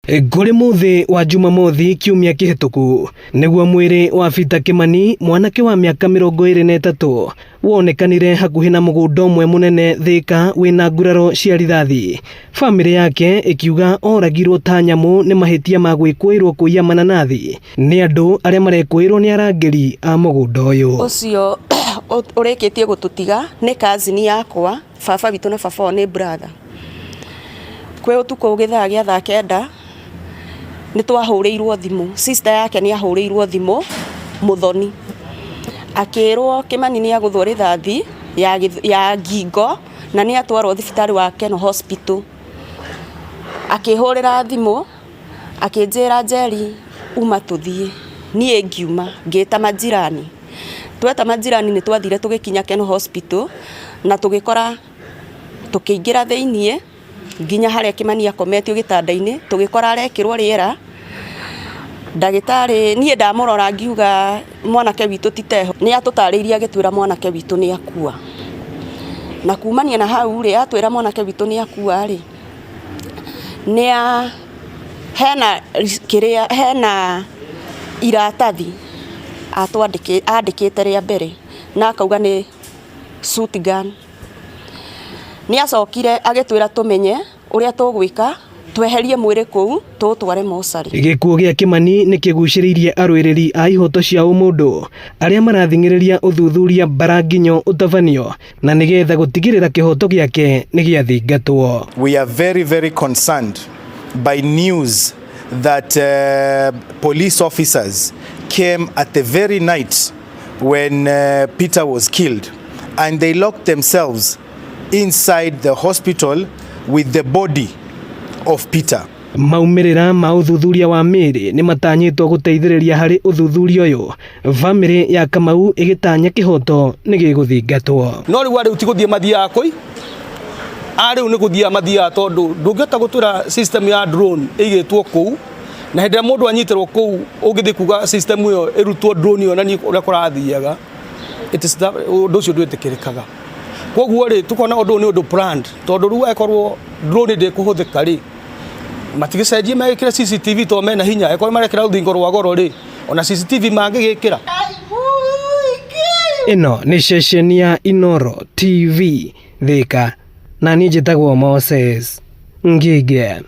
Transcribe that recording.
Kũrĩ mũthĩ wa Jumamothi kiumia kĩhĩtũku nĩguo mwĩrĩ wa Peter Kimani mwanake wa mĩaka 23 wonekanire hakuhĩ na mũgũnda ũmwe mũnene Thĩka wĩna nguraro cia rithathi. Bamĩrĩ yake ĩkiuga oragirwo ta nyamũ nĩ mahĩtia ma gwĩkũĩrwo kũiya mananathi nĩ andũ arĩa marekũĩrwo nĩ arangĩri a mũgũnda ũyũ. Ũcio ũrĩkĩtie gũtũtiga nĩ cousin yakwa, baba witũ na baba wao nĩ brother. Kwĩ ũtukũ gĩthaa gĩa thaa kenda nĩ twahũrĩirwo thimũ, sister yake nĩ ahũrĩirwo thimũ mũthoni, akĩrwo Kĩmani nĩ agũthwo rithathi ya ngingo na nĩ atwarwo thibitarĩ wa Kenol Hospital. Akĩhũrĩra thimũ akĩnjĩra Njeri uma tũthiĩ, niĩ ngiuma ngĩta majirani, tweta majirani nĩ twathire tũgĩkinya Kenol Hospital na tũgĩkora tũkĩingĩra thĩiniĩ nginya harĩa Kĩmani akometio gĩtanda-inĩ, tũgĩkora arekĩrwo rĩera, ndagĩtarĩ niĩ ndamũrora ngiuga mwanake witũ ti teho, nĩ atũtarĩirie agĩtwĩra mwanake witũ nĩ akua. Na kumania na hau rĩ, atwĩra mwanake witũ nĩ akua rĩ, nĩ hena kĩrĩa hena iratathi andĩkĩte rĩa mbere na akauga nĩ shoot gun. Nĩ acokire agĩtwĩra tũmenye ũrĩa tũgwĩka tweherie mwĩrĩ kũu tũũtware mocarĩ. Gĩkuũ gĩa Kĩmani nĩ kĩgucĩrĩirie arũĩrĩri a ihoto cia ũmũndũ arĩa marathing'ĩrĩria ũthuthuria mbaranginyo ũtabanio na nĩgetha gũtigĩrĩra kĩhoto gĩake nĩ gĩathingatwo. We are very, very concerned by news that police officers came at the very night when Peter was killed and they locked themselves inside the hospital with the body of Peter. Maumĩrĩra ma ũthuthuria wa mĩĩrĩ nĩ matanyĩtwo gũteithĩrĩria harĩ ũthuthuria ũyũ. Bamĩrĩ ya Kamau ĩgĩtanya kĩhoto nĩ gĩgũthingatwo. No rĩu arĩu ti gũthiĩ mathiaga kũi arĩu nĩ gũthiaga mathiaga tondũ ndũngĩhota gũtwĩra system ya drone ĩigĩtwo kũu na hĩndĩ ĩrĩa mũndũ anyitĩrwo kũu ũngĩthiĩ kuga system ĩyo ĩrutwo drone yonanie ũrĩa kũrathiaga, it is that ũndũ ũcio ndwĩtĩkĩrĩkaga. Koguo rĩ, tukona ũndũ ũyũ nĩ ũndũ planned, tondũ rĩu angĩkorwo drone ndĩkũhũthĩka rĩ, matigĩcenjie megĩkĩre CCTV tondũ mena hinya. Angĩkorwo marekĩra rũthingo rwa goro rĩ, ona CCTV mangĩgĩkĩra. Ĩno nĩ ceceni ya Inooro TV Thĩka, na niĩ njĩtagwo Moses Ngige.